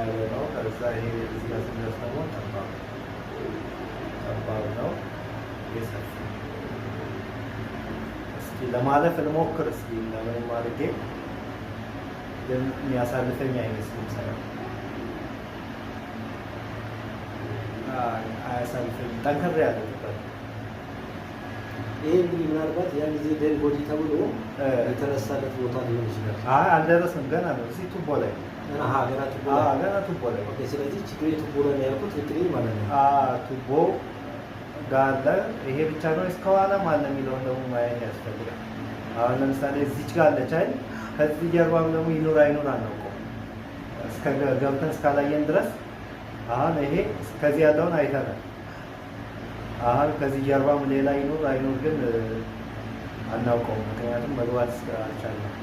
ያለ ነው። ከዛ ይሄ እዚህ ጋር ስንደርስ ደግሞ ጠባብ ጠባብ ነው። ይሄ ሰፊ። እስኪ ለማለፍ እንሞክር። እስኪ እንደምንም አድርጌ፣ ግን የሚያሳልፈኝ አይመስልም። ሳይሆን አያሳልፈኝም። ጠንከር ያለ ነበር። ይሄ እንግዲህ ምናልባት ያን ጊዜ dead body ተብሎ የተነሳለት ቦታ ሊሆን ይችላል። አይ፣ አልደረስንም፣ ገና ነው። እዚህ ቱቦ ላይ ነው። አሃ፣ ገና ቱቦ አዎ፣ ላይ። ገና ቱቦ ላይ። Okay፣ ስለዚህ ችግሬ ቱቦ ላይ ነው ያልኩት ትክክል ነኝ ማለት ነው። ቱቦ ጋር አለ። ይሄ ብቻ ነው ወይስ ከኋላም አለ የሚለውን ደግሞ ማየት ያስፈልጋል። አሁን ለምሳሌ እዚች ጋር አለች አይደል? ከዚህ ጀርባም ደግሞ ይኑር አይኑር አናውቀውም። እስከ ገብተን እስካላየን ድረስ። አሁን ይሄ እስከዚህ ያለውን አይተናል። አሁን ከዚህ ጀርባም ሌላ ይኑር አይኑር ግን አናውቀውም። ምክንያቱም መግባት አልቻልንም።